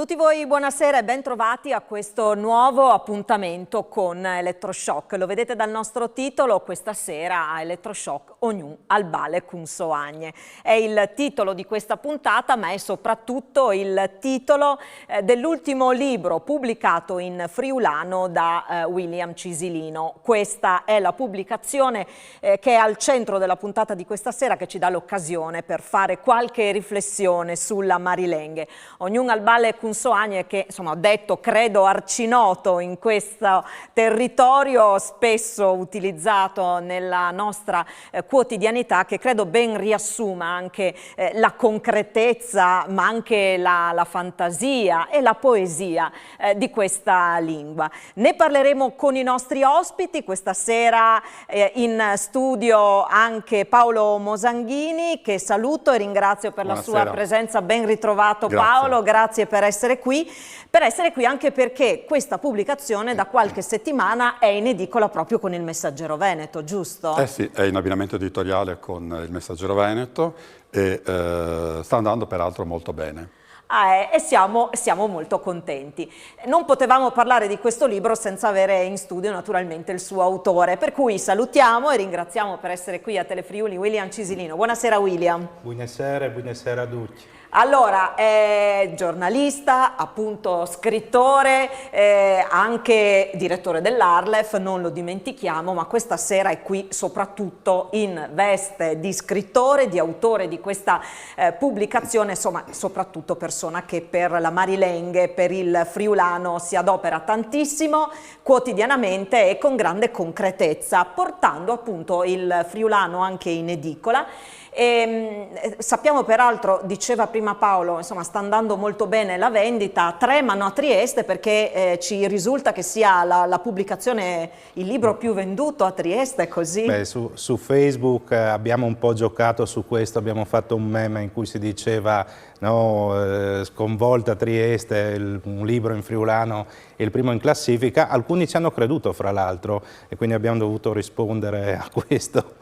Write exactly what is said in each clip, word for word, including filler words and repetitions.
Tutti voi, buonasera e ben trovati a questo nuovo appuntamento con Elettroshock. Lo vedete dal nostro titolo, questa sera a Elettroshock ognun al bale cun so agne. È il titolo di questa puntata, ma è soprattutto il titolo eh, dell'ultimo libro pubblicato in friulano da eh, William Cisilino. Questa è la pubblicazione eh, che è al centro della puntata di questa sera, che ci dà l'occasione per fare qualche riflessione sulla Marilenghe. Ognun al bale cun so agne, che insomma ho detto, credo, arcinoto in questo territorio, spesso utilizzato nella nostra eh, quotidianità, che credo ben riassuma anche eh, la concretezza, ma anche la, la fantasia e la poesia eh, di questa lingua. Ne parleremo con i nostri ospiti. Questa sera eh, in studio anche Paolo Mosanghini, che saluto e ringrazio per la sua Buonasera. presenza. Ben ritrovato Grazie. Paolo, grazie per essere qui. Per essere qui anche perché questa pubblicazione da qualche settimana è in edicola proprio con il Messaggero Veneto, giusto? Eh sì, è in abbinamento editoriale con il Messaggero Veneto e eh, sta andando peraltro molto bene. Ah, eh, e siamo, siamo molto contenti. Non potevamo parlare di questo libro senza avere in studio naturalmente il suo autore, per cui salutiamo e ringraziamo per essere qui a Telefriuli William Cisilino. Buonasera William. Buonasera, buonasera a tutti. Allora, è giornalista, appunto scrittore, eh, anche direttore dell'Arlef, non lo dimentichiamo, ma questa sera è qui soprattutto in veste di scrittore, di autore di questa eh, pubblicazione, insomma, soprattutto persona che per la Marilenghe, per il friulano si adopera tantissimo, quotidianamente e con grande concretezza, portando appunto il friulano anche in edicola. E, mh, sappiamo peraltro, diceva prima Paolo, insomma, sta andando molto bene la vendita, tremano a Trieste perché eh, ci risulta che sia la, la pubblicazione, il libro più venduto a Trieste, è così? Beh, su, su Facebook eh, abbiamo un po' giocato su questo, abbiamo fatto un meme in cui si diceva no, eh, sconvolta Trieste, il- un libro in friulano, il primo in classifica. Alcuni ci hanno creduto, fra l'altro, e quindi abbiamo dovuto rispondere a questo.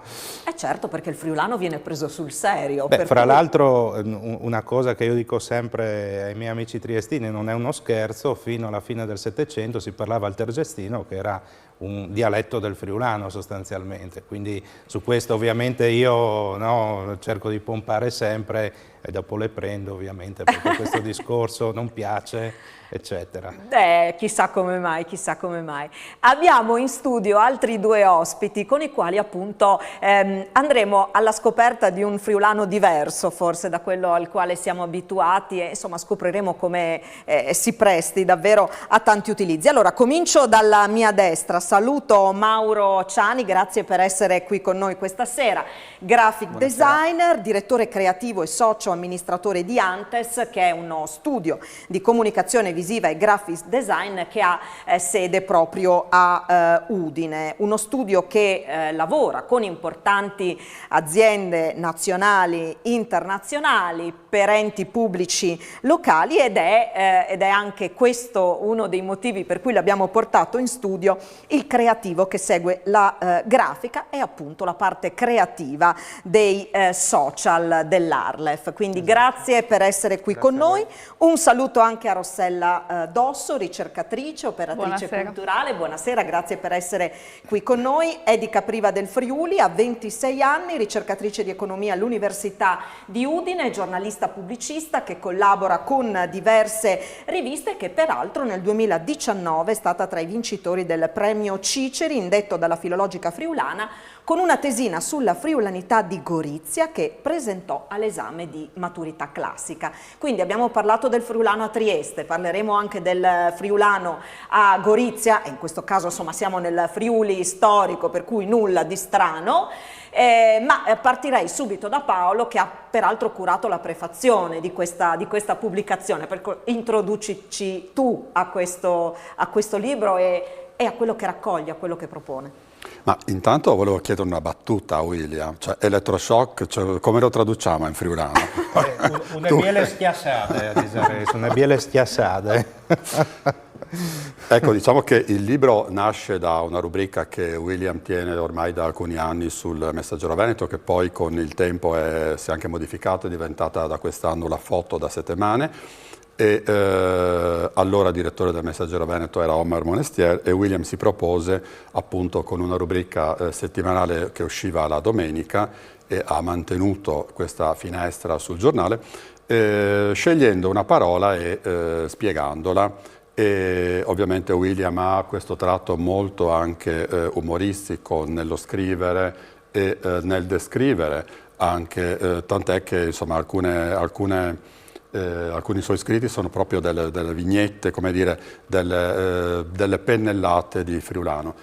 Eh certo, perché il friulano viene preso sul serio. Beh, per fra cui- l'altro, un- una cosa che io dico sempre ai miei amici triestini, non è uno scherzo, fino alla fine del Settecento si parlava il tergestino, che era un dialetto del friulano sostanzialmente, quindi su questo ovviamente io no, cerco di pompare sempre e dopo le prendo ovviamente perché questo discorso non piace, eccetera. Eh, chissà come mai, chissà come mai. Abbiamo in studio altri due ospiti con i quali appunto ehm, andremo alla scoperta di un friulano diverso forse da quello al quale siamo abituati e insomma scopriremo come eh, si presti davvero a tanti utilizzi. Allora, comincio dalla mia destra, saluto Mauro Ciani, grazie per essere qui con noi questa sera, graphic designer, direttore creativo e socio amministratore di Antes, che è uno studio di comunicazione visiva e graphic design che ha eh, sede proprio a eh, Udine, uno studio che eh, lavora con importanti aziende nazionali, internazionali, per enti pubblici locali ed è, eh, ed è anche questo uno dei motivi per cui l'abbiamo portato in studio, il creativo che segue la eh, grafica e appunto la parte creativa dei eh, social dell'Arlef. Quindi grazie per essere qui con noi. Un saluto anche a Rossella eh, Dosso, ricercatrice, operatrice Buonasera. Culturale. Buonasera, grazie per essere qui con noi. È di Capriva del Friuli, ha ventisei anni, ricercatrice di economia all'Università di Udine, giornalista pubblicista che collabora con diverse riviste, che peraltro nel duemiladiciannove è stata tra i vincitori del premio Ciceri, indetto dalla Filologica Friulana, con una tesina sulla friulanità di Gorizia che presentò all'esame di maturità classica. Quindi abbiamo parlato del friulano a Trieste, parleremo anche del friulano a Gorizia, e in questo caso insomma siamo nel Friuli storico, per cui nulla di strano, eh, ma eh, partirei subito da Paolo che ha peraltro curato la prefazione di questa, di questa pubblicazione, per cui introducici tu a questo, a questo libro e, e a quello che raccoglie, a quello che propone. Ma intanto volevo chiedere una battuta a William, cioè elettroshock, cioè, come lo traduciamo in friulano? Eh, un- Una biele schiassata, eh, Cesare, una biele schiassata. Ecco, diciamo che il libro nasce da una rubrica che William tiene ormai da alcuni anni sul Messaggero Veneto, che poi con il tempo è- si è anche modificata, è diventata da quest'anno la foto da settimane. e eh, allora direttore del Messaggero Veneto era Omar Monestier, e William si propose appunto con una rubrica eh, settimanale che usciva la domenica e ha mantenuto questa finestra sul giornale, eh, scegliendo una parola e eh, spiegandola. E ovviamente William ha questo tratto molto anche eh, umoristico nello scrivere e eh, nel descrivere anche, eh, tant'è che insomma, alcune, alcune, eh, alcuni suoi scritti sono proprio delle, delle vignette, come dire, delle, eh, delle pennellate di friulano.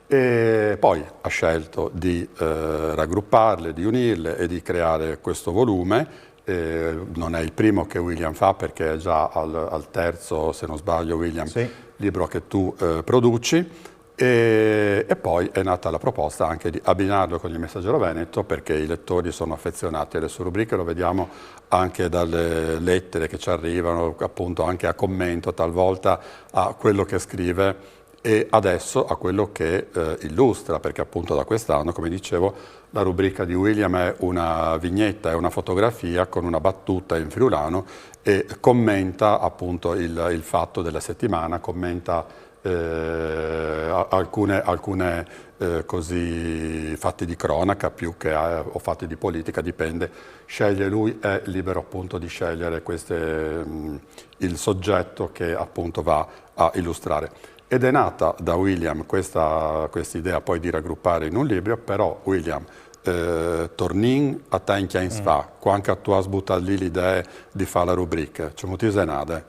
E poi ha scelto di eh, raggrupparle, di unirle e di creare questo volume. Eh, non è il primo che William fa, perché è già al, al terzo, se non sbaglio, William, Sì. libro che tu eh, produci. E, e poi è nata la proposta anche di abbinarlo con il Messaggero Veneto, perché i lettori sono affezionati alle sue rubriche, lo vediamo anche dalle lettere che ci arrivano, appunto anche a commento talvolta a quello che scrive e adesso a quello che eh, illustra, perché appunto da quest'anno, come dicevo, la rubrica di William è una vignetta, è una fotografia con una battuta in friulano e commenta appunto il, il fatto della settimana, commenta eh, alcune, alcune eh, così, fatti di cronaca più che eh, o fatti di politica, dipende, sceglie lui, è libero appunto di scegliere queste, mh, il soggetto che appunto va a illustrare. Ed è nata da William questa quest idea poi di raggruppare in un libro, però William, eh, tornìn a te in chi agns fa, quand che tu âs butât li la idee di fâ la rubriche, cemût ise nade?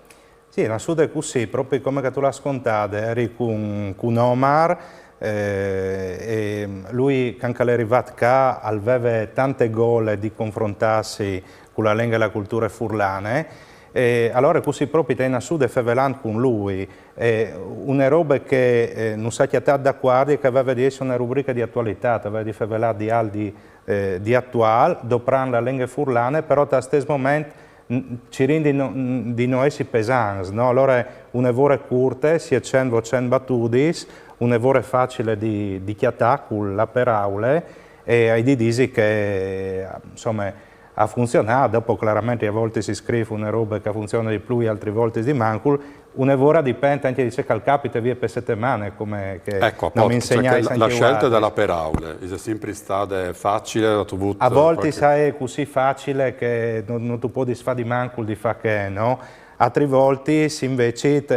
Sì, è nassude cussì, propit come che tu le âs contade, eri cun, cun Omar, eh, e lui, quand che al è rivât ca, al veve tante gole di confrontâsi cu la lenghe e la culture furlane, e alore cussì propit e je nassude fevelant cun lui. E une robe che eh, nus à cjatât dacuardi e che e veve di jessi une rubriche di atualitât, e veve di fevelâ di alc di, eh, di atuâl, doprant la lenghe furlane, però tal stes moment cirint di no, di no jessi pesants, no? Alore une vore curte, siet cent, vot cent batudis, une vore facile di, di cjatâ cu la peraule, e ai di disi che, insome, e à funzionât. Dopo claramentri a voltis si scrîf une robe che e funzione di plui, altris voltis di mancul, une vore e dipent ancje di ce che al capite vie pe setemane, come che Ecco, no appunto, mi cioè insegnais che la, la ancje scelta vualtris. Delle peraule, ise simpri stade facile, âstu vût A voltis qualche- e je cussì facile che no, no tu puedis fâ di mancul di fâ chê, no? Altris voltis invezit,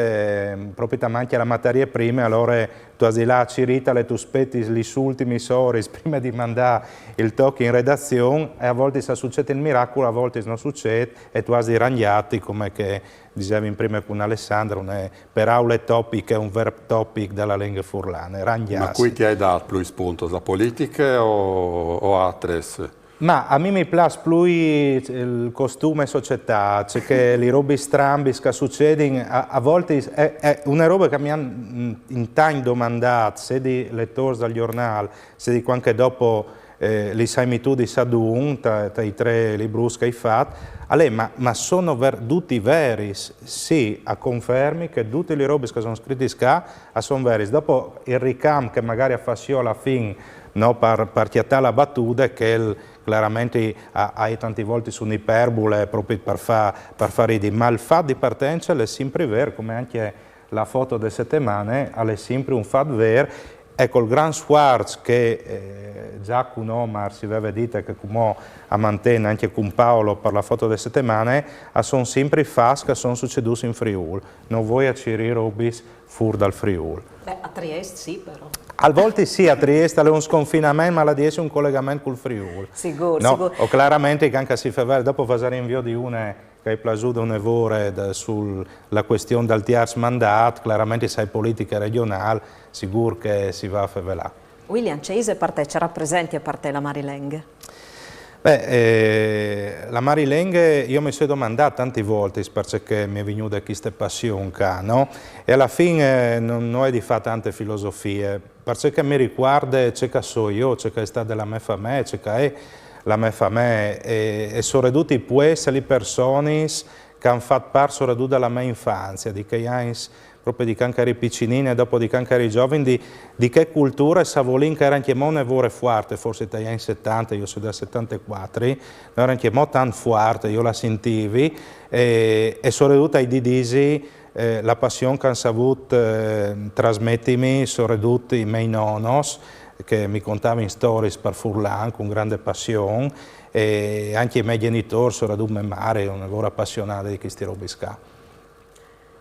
propit a mancje la materie prime, alore tu âs di lâ a cirî, tu spietis lis ultimis oris prime di mandâ il toc in redazion, e a voltis al sucêt il miracul, a voltis no sucêt, e tu âs di rangjâti, come che disevin prime cun Alessandra, une peraule topiche, un verb topic de lenghe furlane, rangjâsi. Ma cui ti ai dât plui spuntos, la politiche o, o altris? Ma a mi mi plâs plui il costume societât, ce che lis robis strambis che a sucedin, a, a voltis e je, e je une robe che mi àn in tancj domandât, sedi letôrs dal gjornâl, sedi cuant che dopo eh, lis ai mitudis adun, tai trê librûts che ai fat, al è, ma, ma sono ver, dutis veris? Sì, a confermi che dutis lis robis che a son scritis ca a son veris. Dopo il ricamp che magari a fâs jo a la fin, no, par, par cjatâ la batude, che claramentri a, a è tantis voltis une iperbule propit par fâ, par fâ ridi, ma il fat di partence al è simpri vêr, come ancje la foto de setemane, al è simpri un fat vêr, e cul grant sfuarç che eh, za cun Omar si veve dit e che cumò a manten ancje cun Paolo par la foto de setemane, a son simpri fats che a son sucedûts in Friûl. No voi a cirî robis fûr dal Friûl. Beh, a Triest sì, però. A voltis sì, a Triest al è un sconfinament, ma al à di jessi un colegament cul Friûl. Sigûr, No? sigûr. O claramentri che ancje si fevelin, dopo o fasarìn viodi une che e je plasude une vore de, su la cuestion dal tierç mandât, claramentri se e je politiche regjonâl, sigûr che si va a fevelâ. William, ce ise par te, ce rapresentje par te la Marilenghe? Beh, eh, la Marilenghe, jo mi soi domandât tantis voltis parcè che mi è vignude cheste passion ca, no? E a la fin eh, no, no è di fâ tante filosofie, parcè che mi ricuarde ce che a soi jo, ce che e je stade la mê famee, ce che e je la mê famee, e, e soredut i puescj e lis personis che a àn fat part soredut de la mê infanzie, di chei agns proprio di can che eri piçulin e dopo di can che eri zovin, di, di chê culture, savolìn che e era ancjemò une vore fuarte, forsit tai agns setante, jo o soi dal setantecuatri, no, e era ancjemò tant fuarte, jo la sintivi, e, e soredut ai dîs, eh, la passion che a àn savût, eh, trasmetimi, soredut i miei nonos, che mi contavin storiis par furlan cun grande passion, e ancje i miei gjenitôrs, soredut mê mari, une vore apassionade di chestis robis ca.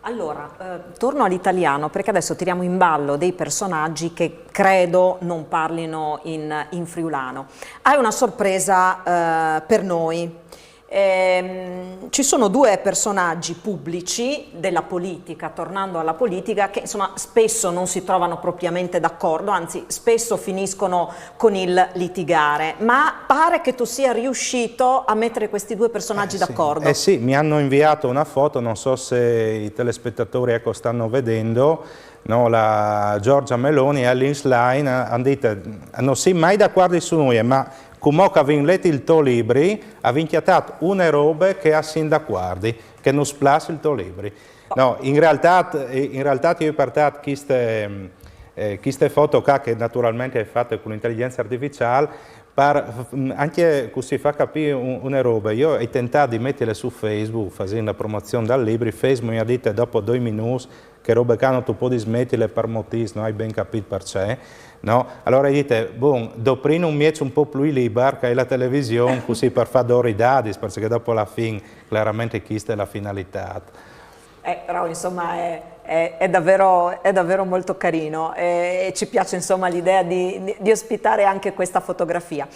Allora, eh, torno all'italiano perché adesso tiriamo in ballo dei personaggi che credo non parlino in, in friulano. Hai una sorpresa, eh, per noi. Ehm, ci sono due personaggi pubblici della politica, tornando alla politica, che insomma spesso non si trovano propriamente d'accordo, anzi spesso finiscono con il litigare, ma pare che tu sia riuscito a mettere questi due personaggi Eh sì. d'accordo. Eh sì, mi hanno inviato una foto, non so se i telespettatori, ecco, stanno vedendo, no, la Giorgia Meloni e Alice Line, eh, a àn dit, eh, no sin mai dacuardi su nuie, ma cumò che o vin let il to libri, o vin cjatât une robe che o sin dacuardi, che nus plâs il to libri. No, in realtât, in realtât jo o ai puartât cheste, eh, cheste foto ca, che naturalmentri e ai fate cu la inteligjence artificiâl, par, mm, ancje cussì fâ capî un-, une robe. Jo o ai tentât di metile su Facebook, fasint la promozion dal libri, Facebook mi à dit dopo doi minûts che robe ca no tu puedis metile par motîfs, no ai ben capît parcè, no? Alore o ai dit, bon, doprìn un mieç un pôc plui libar, che e je la television, cussì par fâ dôr i dadis, parcè che dopo a la fin, claramentri, cheste e je la finalitât. Eh, però insomma è, è- è davvero, è davvero molto carino, eh, e ci piace insomma l'idea di, di- di ospitare anche questa fotografia.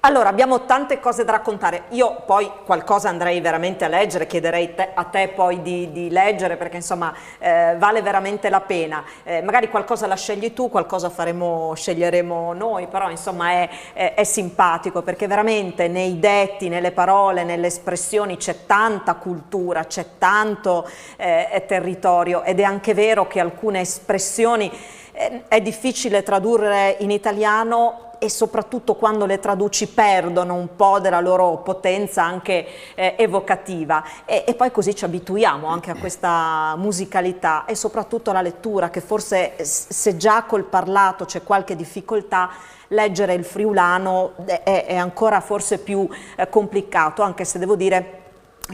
Allora, abbiamo tante cose da raccontare. Io poi qualcosa andrei veramente a leggere, chiederei te- a te poi di, di leggere perché insomma, eh, vale veramente la pena. Eh, magari qualcosa la scegli tu, qualcosa faremo, sceglieremo noi, però insomma è, è- è simpatico perché veramente nei detti, nelle parole, nelle espressioni c'è tanta cultura, c'è tanto, eh, territorio, ed è anche vero che alcune espressioni, eh, è difficile tradurre in italiano e soprattutto quando le traduci perdono un po' della loro potenza anche, eh, evocativa. E, e poi così ci abituiamo anche a questa musicalità e soprattutto alla lettura, che forse s- se già col parlato c'è qualche difficoltà, leggere il friulano è, è ancora forse più, eh, complicato, anche se devo dire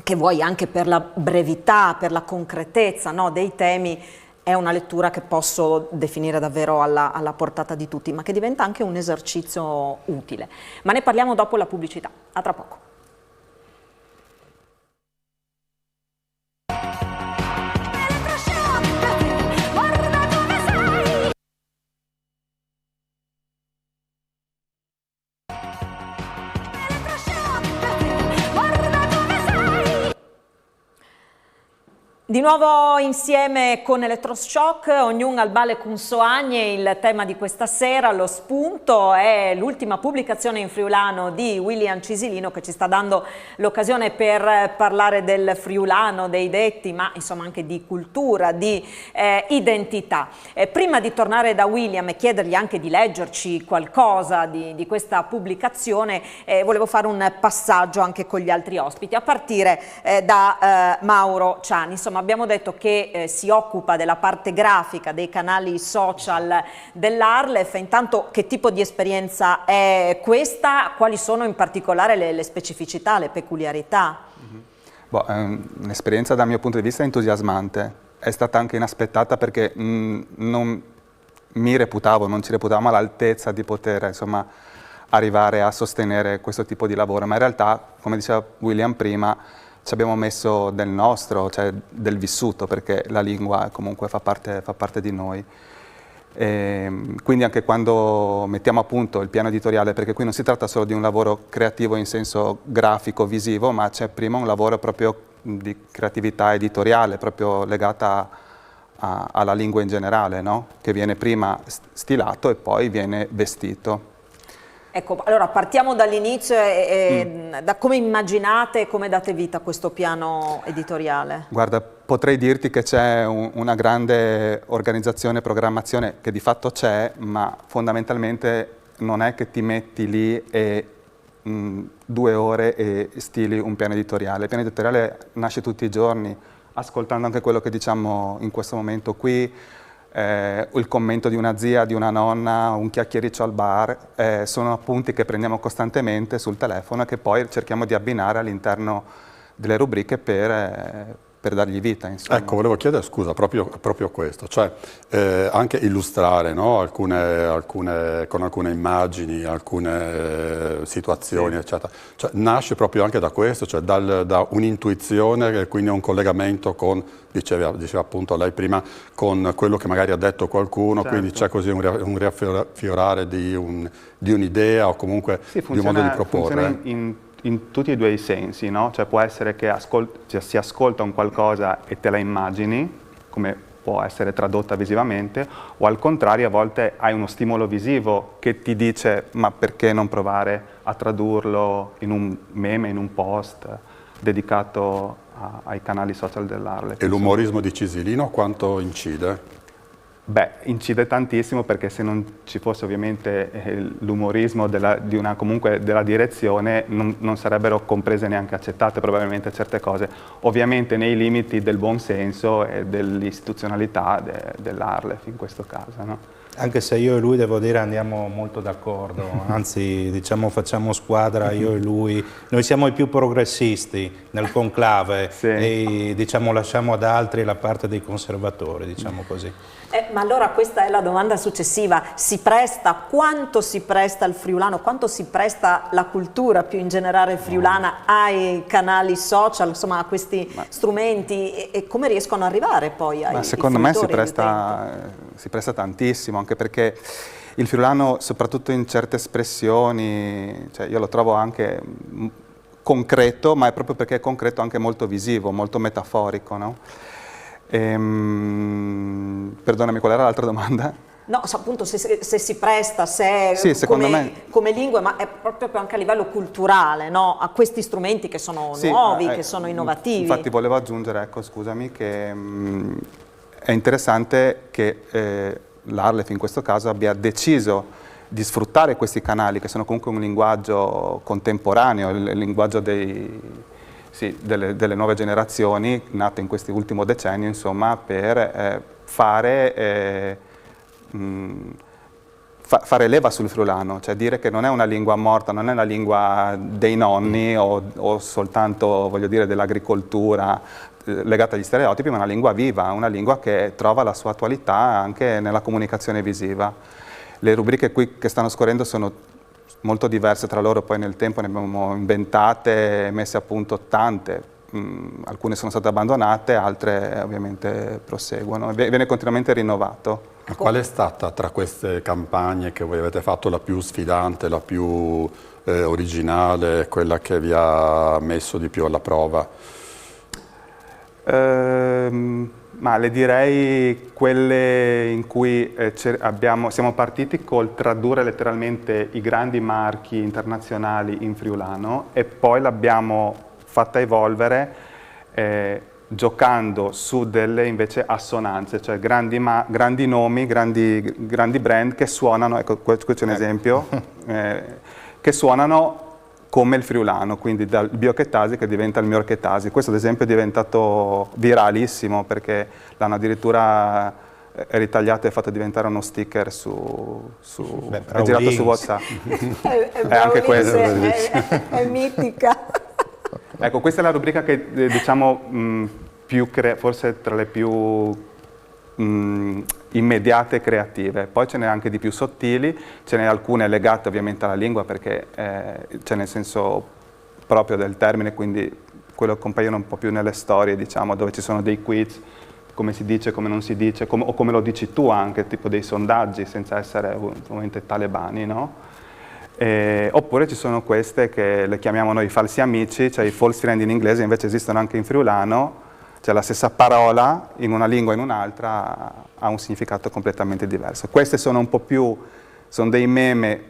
che vuoi anche per la brevità, per la concretezza, no, dei temi, è una lettura che posso definire davvero alla, alla portata di tutti, ma che diventa anche un esercizio utile. Ma ne parliamo dopo la pubblicità. A tra poco. Di nuovo insieme con Electroshock, ognun al bale cun sô agne, il tema di questa sera, lo spunto, è l'ultima pubblicazione in friulano di William Cisilino, che ci sta dando l'occasione per parlare del friulano, dei detti, ma insomma anche di cultura, di, eh, identità. Eh, prima di tornare da William e chiedergli anche di leggerci qualcosa di, di questa pubblicazione, eh, volevo fare un passaggio anche con gli altri ospiti, a partire, eh, da, eh, Mauro Ciani. Insomma, abbiamo detto che, eh, si occupa della parte grafica dei canali social dell'Arlef. Intanto, che tipo di esperienza è questa? Quali sono in particolare le, le specificità, le peculiarità? Boh, è un- un'esperienza dal mio punto di vista entusiasmante. È stata anche inaspettata perché, mm, non mi reputavo, non ci reputavamo all'altezza di poter, insomma, arrivare a sostenere questo tipo di lavoro, ma in realtà, come diceva William prima, ci abbiamo messo del nostro, cioè del vissuto, perché la lingua comunque fa parte, fa parte di noi. E quindi anche quando mettiamo a punto il piano editoriale, perché qui non si tratta solo di un lavoro creativo in senso grafico, visivo, ma c'è prima un lavoro proprio di creatività editoriale, proprio legata a- alla lingua in generale, no? Che viene prima st- stilato e poi viene vestito. Ecco, allora partiamo dall'inizio e, e da come immaginate e come date vita a questo piano editoriale. Guarda, potrei dirti che c'è un- una grande organizzazione e programmazione che di fatto c'è, ma fondamentalmente non è che ti metti lì e mm, due ore e stili un piano editoriale. Il piano editoriale nasce tutti i giorni, Ascoltando anche quello che diciamo in questo momento qui, eh, il commento di una zia, di una nonna, un chiacchiericcio al bar, eh, sono appunti che prendiamo costantemente sul telefono e che poi cerchiamo di abbinare all'interno delle rubriche per, eh, per dargli vita, insomma. Ecco, volevo chiedere scusa, proprio, proprio questo, cioè eh, anche illustrare, no? Alcune, alcune, con alcune immagini, alcune situazioni, sì, eccetera. Cioè, nasce proprio anche da questo, cioè dal, da un'intuizione e quindi un collegamento con, diceva, diceva appunto lei prima, con quello che magari ha detto qualcuno, certo, quindi c'è così un, un riaffiorare di, un, di un'idea o comunque sì, funziona, di un modo di proporre. Funziona in, in in tutti e due i sensi, no? Cioè può essere che ascol- cioè, si ascolta un qualcosa e te la immagini, come può essere tradotta visivamente, o al contrario a volte hai uno stimolo visivo che ti dice ma perché non provare a tradurlo in un meme, in un post dedicato a, ai canali social dell'Arle. E l'umorismo di Cisilino quanto incide? Beh, incide tantissimo perché se non ci fosse ovviamente eh, l'umorismo della, di una, comunque della direzione non, non, sarebbero comprese neanche accettate probabilmente certe cose, ovviamente nei limiti del buon senso e dell'istituzionalità de, dell'Arlef in questo caso. No? Anche se io e lui devo dire andiamo molto d'accordo, anzi diciamo facciamo squadra io e lui, noi siamo i più progressisti nel conclave sì. E diciamo lasciamo ad altri la parte dei conservatori, diciamo così. Eh, ma allora questa è la domanda successiva, si presta, quanto si presta il friulano, quanto si presta la cultura più in generale friulana ai canali social, insomma a questi ma, strumenti e, e, come riescono ad arrivare poi ai Ma secondo me si presta, si presta tantissimo, anche perché il friulano soprattutto in certe espressioni, cioè io lo trovo anche concreto, ma è proprio perché è concreto anche molto visivo, molto metaforico. No? Ehm, perdonami, qual era l'altra domanda? No, appunto se, se, si presta, se sì, come, me... come, lingua, ma è proprio anche a livello culturale, no? A questi strumenti che sono sì, nuovi, eh, che sono innovativi. Infatti volevo aggiungere, ecco, scusami, che mh, mm, è interessante che eh, l'Arlef in questo caso abbia deciso di sfruttare questi canali che sono comunque un linguaggio contemporaneo, il linguaggio dei, sì, delle, delle, nuove generazioni nate in questo ultimo decennio, insomma, per eh, fare, eh, mh, fa, fare leva sul friulano, cioè dire che non è una lingua morta, non è una lingua dei nonni o, o soltanto, voglio dire, dell'agricoltura legata agli stereotipi, ma una lingua viva, una lingua che trova la sua attualità anche nella comunicazione visiva. Le rubriche qui che stanno scorrendo sono molto diverse tra loro, poi nel tempo ne abbiamo inventate e messe a punto tante. Mm, alcune sono state abbandonate, altre ovviamente proseguono e viene continuamente rinnovato. Ma qual è stata tra queste campagne che voi avete fatto la più sfidante, la più eh, originale, quella che vi ha messo di più alla prova? Ehm, ma le direi quelle in cui eh, abbiamo, siamo partiti col tradurre letteralmente i grandi marchi internazionali in friulano e poi l'abbiamo fatta evolvere eh, giocando su delle invece assonanze, cioè grandi, ma, grandi nomi, grandi, grandi, brand che suonano, ecco qui c'è un ecco. esempio, eh, che suonano come il friulano, quindi dal Biochettasi che diventa il Miorchettasi. Questo ad esempio è diventato viralissimo perché l'hanno addirittura eh, ritagliato e fatto diventare uno sticker su, su Beh, è girato su WhatsApp. è, è, è anche questo. È, è, mitica. Ecco, questa è la rubrica che eh, diciamo mh, più cre- forse tra le più mh, immediate e creative. Poi ce n'è anche di più sottili, ce n'è alcune legate ovviamente alla lingua perché eh, c'è nel senso proprio del termine, quindi quello che compaiono un po' più nelle storie, diciamo, dove ci sono dei quiz, come si dice, come non si dice, come, o come lo dici tu anche, tipo dei sondaggi senza essere ovviamente talebani, no? E, oppure ci sono queste che le chiamiamo noi falsi amici, cioè i false friend in inglese, invece esistono anche in friulano, cioè la stessa parola in una lingua o in un'altra ha un significato completamente diverso. Queste sono un po' più, sono dei meme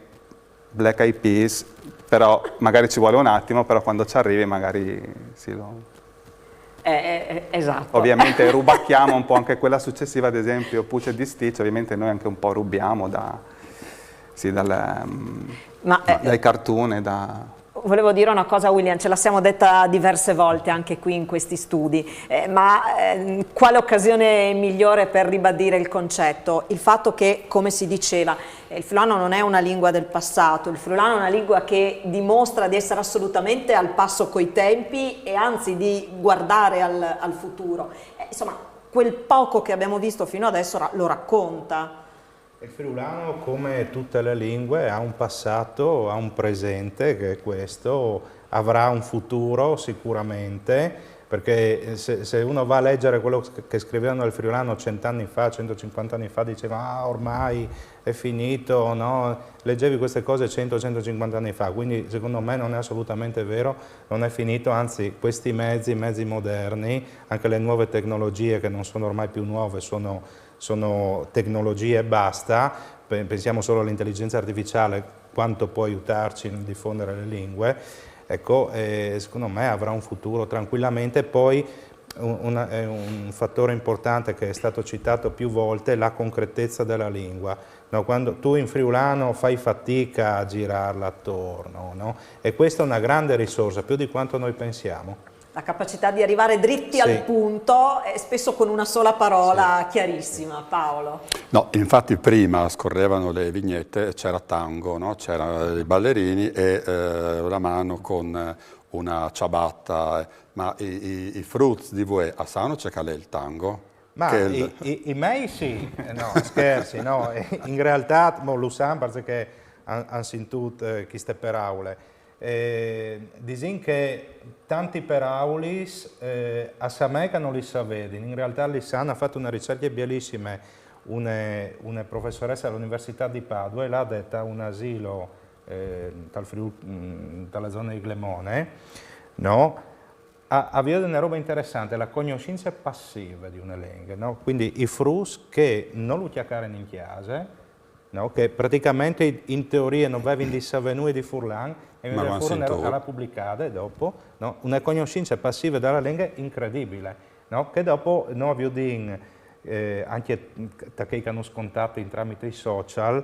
Black Eyed Peas, però magari ci vuole un attimo, però quando ci arrivi magari sì, lo... Eh, eh, esatto. Ovviamente rubacchiamo un po' anche quella successiva, ad esempio Puce di Stitch, ovviamente noi anche un po' rubiamo da, sì, dal, um, Ma, eh, dai cartoon e da... Volevo dire una cosa, William, ce la siamo detta diverse volte anche qui in questi studi, eh, ma eh, quale occasione migliore per ribadire il concetto? Il fatto che, come si diceva, eh, il friulano non è una lingua del passato, il friulano è una lingua che dimostra di essere assolutamente al passo coi tempi e anzi di guardare al, al futuro. Eh, insomma, quel poco che abbiamo visto fino adesso ra- lo racconta. Il friulano, come tutte le lingue, ha un passato, ha un presente, che è questo, avrà un futuro sicuramente, perché se, se uno va a leggere quello che scrivevano il friulano cent'anni fa, centocinquanta anni fa, diceva: "Ah, ormai è finito", no? Leggevi queste cose cento, centocinquanta anni fa, quindi secondo me non è assolutamente vero, non è finito, anzi questi mezzi, mezzi moderni, anche le nuove tecnologie che non sono ormai più nuove, sono sono tecnologie e basta, pensiamo solo all'intelligenza artificiale, quanto può aiutarci nel diffondere le lingue, ecco, eh, secondo me avrà un futuro tranquillamente. Poi un, un, fattore importante che è stato citato più volte è la concretezza della lingua. No, quando tu in friulano fai fatica a girarla attorno, no? E questa è una grande risorsa, più di quanto noi pensiamo. La capacità di arrivare dritti sì. al punto e spesso con una sola parola sì. chiarissima. Paolo. No, infatti prima scorrevano le vignette, c'era tango, no? C'erano i ballerini e eh, la mano con una ciabatta. Ma i, i, i fruts di voi a Sano c'è che è il tango? Ma i, i, i, mei sì, no, scherzi, no. In realtà, mo, lo sanno perché hanno han sentito eh, queste parole. Eh, disin che tanti peraulis eh, a Sameca non li savedin, in realtà li sanno, ha fatto una ricerca bellissima una, una professoressa all'Università di Padova e l'ha detta un asilo eh, tal Friul, mm, dalla zona di Glemone, no? Ha, ha una roba interessante, la conoscenza passiva di una lingua, no? Quindi i fruts che non lo chiacchierano in chiesa, no? Che praticamente in teoria non avevano di sapere nulla di furlan, e invece furono l'ha pubblicata dopo, no? Una conoscenza passiva della lingua incredibile, no? Che dopo noi abbiamo eh, anche da che hanno scontato in tramite i social,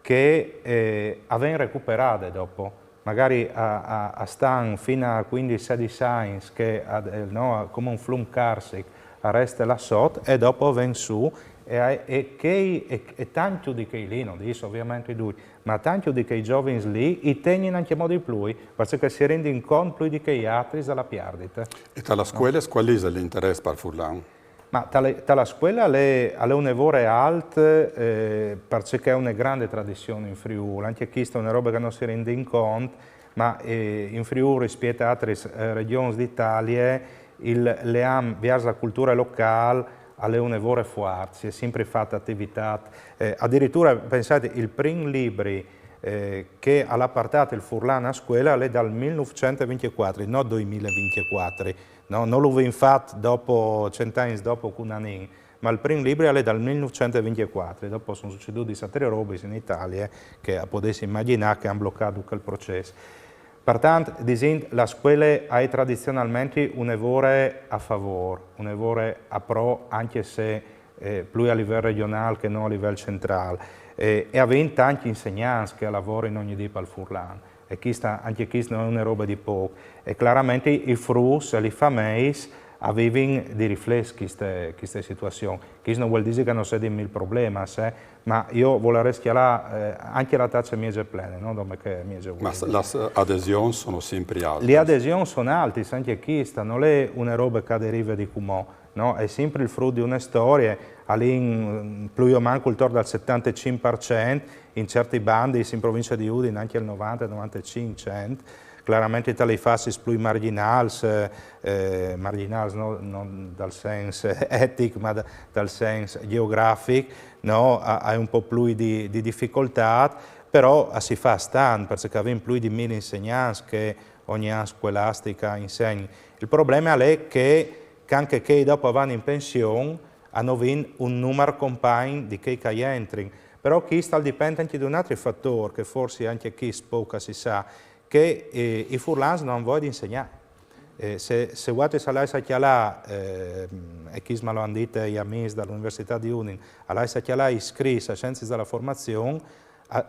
che eh, avevano recuperato dopo, magari a, a, a Stan fino a quindici sedici anni, che a, eh, no, come un flum carsic, arresta la sot e dopo ven su e, e, che, e, e tanto di che lì, non dico ovviamente lui, ma tanto di che i giovani lì, i tengono anche modo di più, perché si rendono conto più di che gli altri dalla perdita. E tra la scuola, qual è l'interesse per Furlan? Ma tale, tale scuola è, è un evore alt eh, perché è una grande tradizione in Friuli, anche questa è una roba che non si rende in conto, ma eh, in Friuli rispetto a altre eh, regioni d'Italia il leam verso la cultura locale alle un'evore forti, si è sempre fatta attività. Eh, addirittura, pensate, il prim libri eh, che ha portato il furlan a scuola è dal millenovecentoventiquattro, non duemilaventiquattro. No? Non lo vi infatti dopo, cent'anni dopo Cunanin, ma il prim libri è dal millenovecentoventiquattro, dopo sono succedute altre robe in Italia che potessi immaginare che hanno bloccato quel processo. Pertanto, disint, la scuola ha tradizionalmente un evore a favore, un evore a pro, anche se eh, più a livello regionale che non a livello centrale. Eh, e avendo tanti insegnanti che lavorano ogni giorno per il furlan. E questa, anche questa non è una roba di poco. E chiaramente i fruts e le famiglie avevano di riflettere queste, queste situazioni. Questo non vuol dire che non si è mille problemi, eh? Ma io vorrei schialare eh, anche la tazza mezza plena, non come che mezza vuota. Ma le adesioni sono sempre alte. Le adesioni sono alte, anche questa non è una roba che deriva di Cumò, no? È sempre il frutto di una storia, all'in più o meno intorno al settantacinque per cento, in certi bandi, in provincia di Udine, anche il novanta novantacinque per cento. Chiaramente tra i fassi più marginali, eh, marginali no, non dal senso etico, ma da, dal senso geografico, no? Hai un po' più di, di difficoltà, però si fa stand, perché abbiamo più di mille insegnanti che ogni anno scolastica insegna. Il problema è che, che anche che dopo vanno in pensione, hanno un numero compagno di che che entrano. Però qui sta dipende anche da un altro fattore, che forse anche qui poco si sa, che eh, i furlans non vogliono insegnare. Eh, se, se vuoi salai a chialà, eh, e chi me lo hanno detto gli amici dall'Università di Udine, allai a chialà iscritti a scienze della formazione,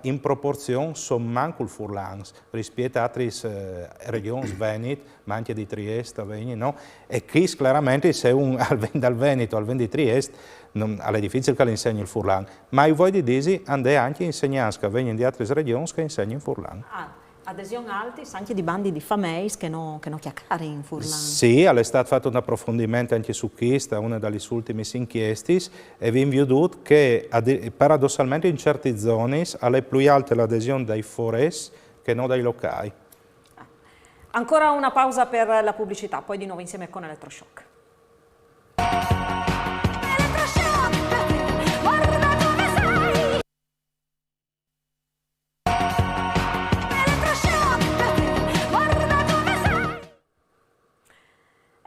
In proporzion son mancul furlans rispiet a altris eh, regions, Venit, ma anche di Triest, Vegni, no? E chi claramente se un al ven dal Veneto, al ven di Triest, non, al è difficil che l'insegni il furlan. Ma i voi di disi, andè anche insegnants che vegnin di altris regions che insegnin furlan. Ah. Adesion altis anche di bandi di fameis che no, che no chiacari in furlan. Sì, al è stat fat un aprofondiment anche su chista, una da lis ultimis inchiestis, e vin viodut che paradossalmente in certi zonis al è plui alte l'adesion dai forès che no dai locai. Ancora una pausa per la pubblicità, poi di nuovo insieme con Electroshock.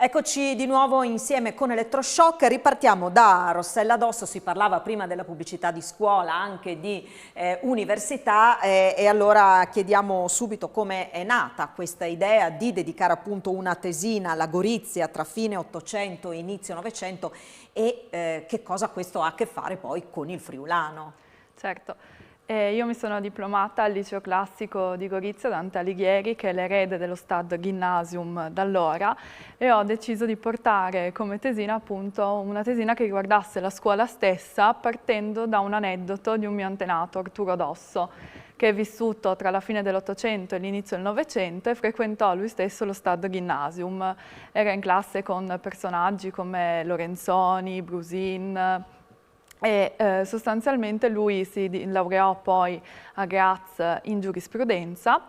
Eccoci di nuovo insieme con Electroshock, ripartiamo da Rossella D'Osso, si parlava prima della pubblicità di scuola, anche di eh, università eh, e allora chiediamo subito come è nata questa idea di dedicare appunto una tesina alla Gorizia tra fine Ottocento e inizio Novecento e eh, che cosa questo ha a che fare poi con il friulano. Certo. Eh, io mi sono diplomata al liceo classico di Gorizia Dante Alighieri, che è l'erede dello Stad Gymnasium da allora, e ho deciso di portare come tesina appunto una tesina che riguardasse la scuola stessa, partendo da un aneddoto di un mio antenato, Arturo D'Osso, che è vissuto tra la fine dell'Ottocento e l'inizio del Novecento e frequentò lui stesso lo Stad Gymnasium. Era in classe con personaggi come Lorenzoni, Brusin, e eh, sostanzialmente lui si laureò poi a Graz in giurisprudenza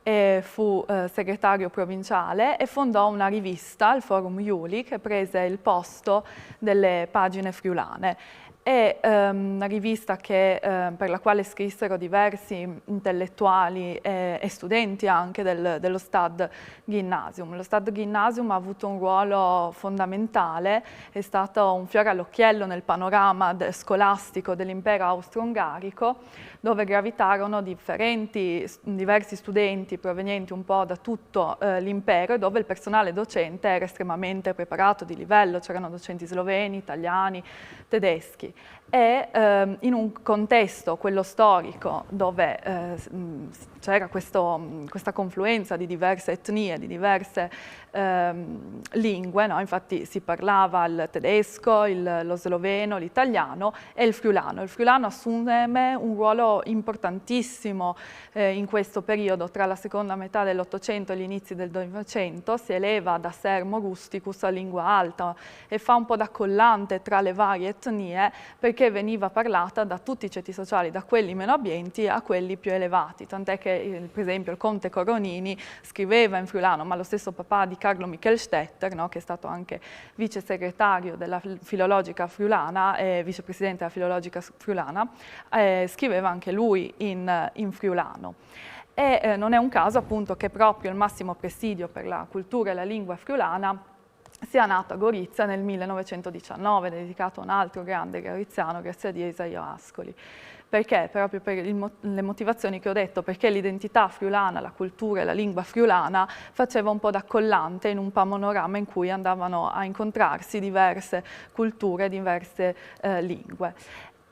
e fu eh, segretario provinciale e fondò una rivista, il Forum Iuli, che prese il posto delle pagine friulane. È ehm, una rivista che, eh, per la quale scrissero diversi intellettuali e, e studenti anche del, dello Stad Gymnasium. Lo Stad Gymnasium ha avuto un ruolo fondamentale, è stato un fiore all'occhiello nel panorama de- scolastico dell'impero austro-ungarico, dove gravitarono differenti, diversi studenti provenienti un po' da tutto eh, l'impero e dove il personale docente era estremamente preparato, di livello, c'erano docenti sloveni, italiani, tedeschi. E ehm, in un contesto, quello storico, dove eh, c'era questo, questa confluenza di diverse etnie, di diverse ehm, lingue, no? Infatti si parlava il tedesco, il, lo sloveno, l'italiano e il friulano. Il friulano assume un ruolo importantissimo eh, in questo periodo, tra la seconda metà dell'Ottocento e gli inizi del Novecento, si eleva da sermo rusticus a lingua alta e fa un po' da collante tra le varie etnie, perché veniva parlata da tutti i ceti sociali, da quelli meno abbienti a quelli più elevati, tant'è che eh, per esempio il conte Coronini scriveva in friulano, ma lo stesso papà di Carlo Michelstetter, no, che è stato anche vice segretario della filologica friulana e vicepresidente della filologica friulana, eh, scriveva anche lui in, in friulano. E eh, non è un caso appunto che proprio il massimo presidio per la cultura e la lingua friulana sia nato a Gorizia nel millenovecentodiciannove, dedicato a un altro grande goriziano, Grazia Dio Isaio Ascoli. Perché? Proprio per il, le motivazioni che ho detto, perché l'identità friulana, la cultura e la lingua friulana faceva un po' da collante in un panorama in cui andavano a incontrarsi diverse culture, diverse eh, lingue.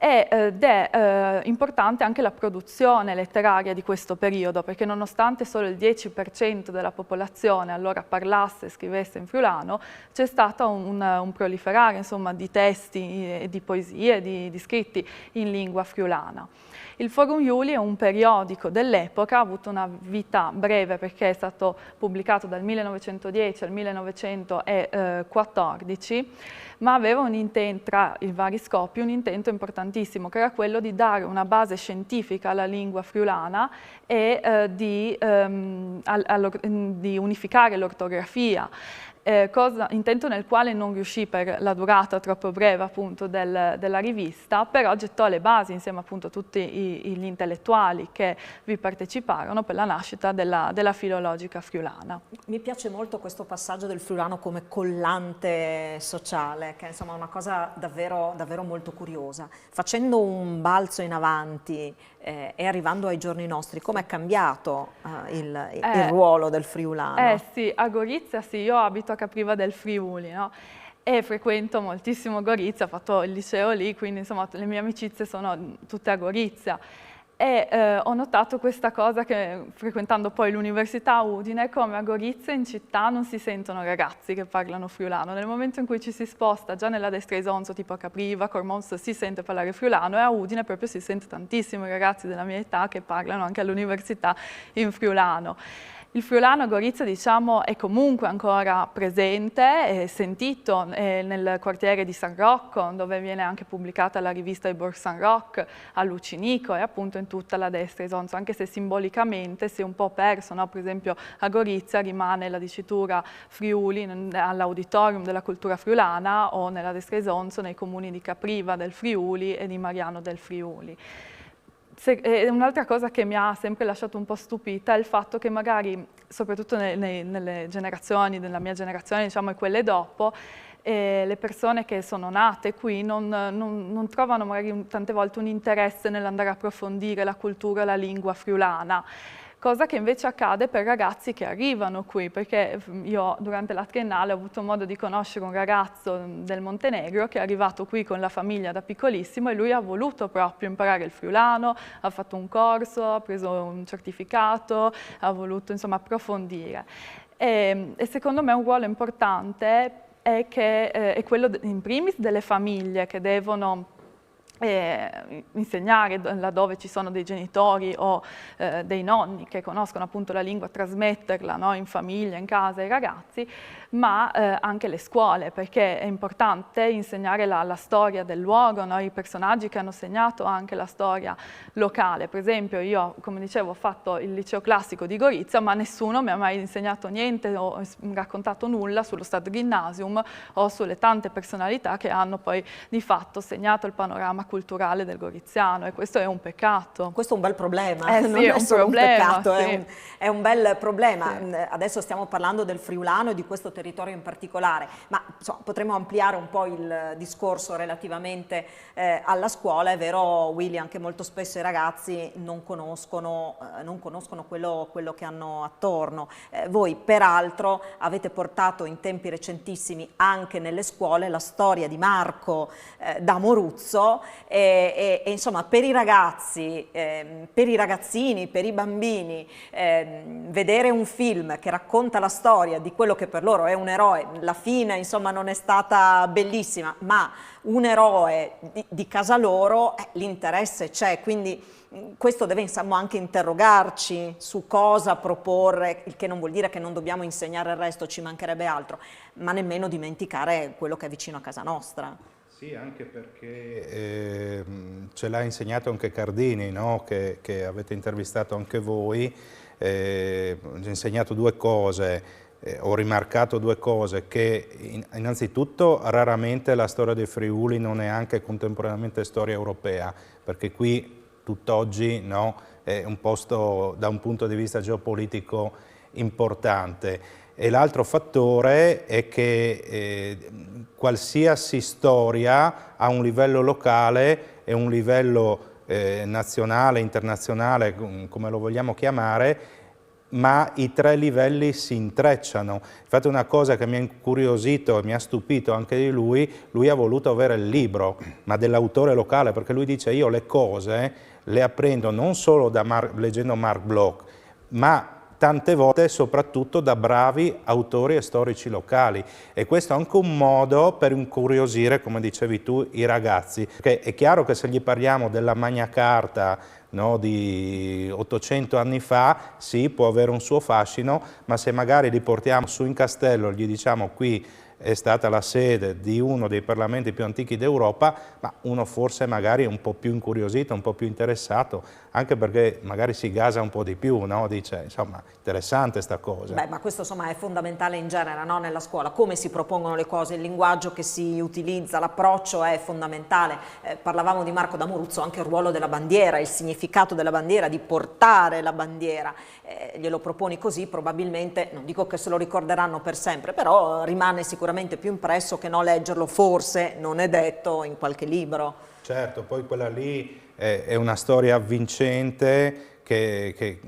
Ed è eh, importante anche la produzione letteraria di questo periodo, perché nonostante solo il dieci per cento della popolazione allora parlasse e scrivesse in friulano, c'è stato un, un proliferare insomma, di testi e di poesie, di, di scritti in lingua friulana. Il Forum Iuli è un periodico dell'epoca, ha avuto una vita breve perché è stato pubblicato dal millenovecentodieci al millenovecentoquattordici, ma aveva un intento, tra i vari scopi, un intento importantissimo, che era quello di dare una base scientifica alla lingua friulana e eh, di, ehm, al, al, di unificare l'ortografia. Eh, cosa, intento nel quale non riuscì per la durata troppo breve appunto del, della rivista, però gettò le basi insieme appunto a tutti i, gli intellettuali che vi parteciparono per la nascita della, della filologica friulana. Mi piace molto questo passaggio del friulano come collante sociale, che è insomma una cosa davvero, davvero molto curiosa. Facendo un balzo in avanti eh, e arrivando ai giorni nostri, come è cambiato eh, il, il eh, ruolo del friulano? Eh sì, a Gorizia sì, io abito a Capriva del Friuli, no? E frequento moltissimo Gorizia, ho fatto il liceo lì, quindi insomma le mie amicizie sono tutte a Gorizia. E eh, ho notato questa cosa che frequentando poi l'università a Udine, come a Gorizia in città non si sentono ragazzi che parlano friulano. Nel momento in cui ci si sposta, già nella destra Isonzo, tipo a Capriva, Cormons, si sente parlare friulano, e a Udine proprio si sente tantissimo i ragazzi della mia età che parlano anche all'università in friulano. Il friulano a Gorizia, diciamo, è comunque ancora presente, è sentito eh, nel quartiere di San Rocco, dove viene anche pubblicata la rivista di Borg San Roc, a Lucinico e appunto in tutta la destra Isonzo, anche se simbolicamente si è un po' perso, no? Per esempio a Gorizia rimane la dicitura Friuli all'auditorium della cultura friulana o nella destra Isonzo nei comuni di Capriva del Friuli e di Mariano del Friuli. Se, un'altra cosa che mi ha sempre lasciato un po' stupita è il fatto che magari soprattutto ne, ne, nelle generazioni, nella mia generazione diciamo, e quelle dopo, eh, le persone che sono nate qui non, non, non trovano magari un, tante volte un interesse nell'andare a approfondire la cultura e la lingua friulana. Cosa che invece accade per ragazzi che arrivano qui, perché io durante la triennale ho avuto modo di conoscere un ragazzo del Montenegro che è arrivato qui con la famiglia da piccolissimo e lui ha voluto proprio imparare il friulano, ha fatto un corso, ha preso un certificato, ha voluto insomma approfondire. E, e secondo me un ruolo importante è, che, eh, è quello in primis delle famiglie che devono eh, insegnare laddove ci sono dei genitori o eh, dei nonni che conoscono appunto la lingua, trasmetterla no, in famiglia, in casa ai ragazzi, ma eh, anche le scuole, perché è importante insegnare la, la storia del luogo, no? I personaggi che hanno segnato anche la storia locale. Per esempio io, come dicevo, ho fatto il liceo classico di Gorizia, ma nessuno mi ha mai insegnato niente o raccontato nulla sullo Stadtgymnasium o sulle tante personalità che hanno poi di fatto segnato il panorama culturale del goriziano, e questo è un peccato. Questo è un bel problema, eh, sì, non è, è solo problema, un peccato, sì. è, un, è, un, bel problema. Sì. Adesso stiamo parlando del friulano e di questo territorio in particolare, ma insomma, potremmo ampliare un po' il discorso relativamente eh, alla scuola. È vero, Willy, anche molto spesso i ragazzi non conoscono, eh, non conoscono quello, quello, che hanno attorno. Eh, voi peraltro avete portato in tempi recentissimi anche nelle scuole la storia di Marco eh, da Moruzzo e, e, e, insomma per i ragazzi, eh, per i ragazzini, per i bambini, eh, vedere un film che racconta la storia di quello che per loro è un eroe, la fine insomma non è stata bellissima, ma un eroe di, di casa loro, eh, l'interesse c'è, quindi questo deve insomma anche interrogarci su cosa proporre, il che non vuol dire che non dobbiamo insegnare il resto, ci mancherebbe altro, ma nemmeno dimenticare quello che è vicino a casa nostra. Sì, anche perché eh, ce l'ha insegnato anche Cardini, no? che, che, avete intervistato anche voi, eh, ci ha insegnato due cose, eh, ho rimarcato due cose, che in, innanzitutto raramente la storia del Friuli non è anche contemporaneamente storia europea, perché qui tutt'oggi no, è un posto da un punto di vista geopolitico importante. E l'altro fattore è che eh, qualsiasi storia ha un livello locale e un livello eh, nazionale, internazionale, come lo vogliamo chiamare, ma i tre livelli si intrecciano. Infatti una cosa che mi ha incuriosito e mi ha stupito anche di lui, lui ha voluto avere il libro, ma dell'autore locale, perché lui dice io le cose le apprendo non solo da Mar leggendo Marc Bloch, ma tante volte soprattutto da bravi autori e storici locali, e questo è anche un modo per incuriosire, come dicevi tu, i ragazzi, perché è chiaro che se gli parliamo della Magna Carta no, di ottocento anni fa, sì, può avere un suo fascino, ma se magari li portiamo su in castello e gli diciamo qui è stata la sede di uno dei parlamenti più antichi d'Europa, ma uno forse magari è un po' più incuriosito, un po' più interessato, anche perché magari si gasa un po' di più, no? Dice, insomma, interessante sta cosa. Beh, ma questo insomma è fondamentale in genere, no? Nella scuola, come si propongono le cose, il linguaggio che si utilizza, l'approccio è fondamentale. Eh, parlavamo di Marco d'Amoruzzo, anche il ruolo della bandiera, il significato della bandiera, di portare la bandiera. Eh, glielo proponi così, probabilmente, non dico che se lo ricorderanno per sempre, però rimane sicuramente più impresso che no leggerlo, forse, non è detto, in qualche libro. Certo, poi quella lì è, è una storia avvincente che, che,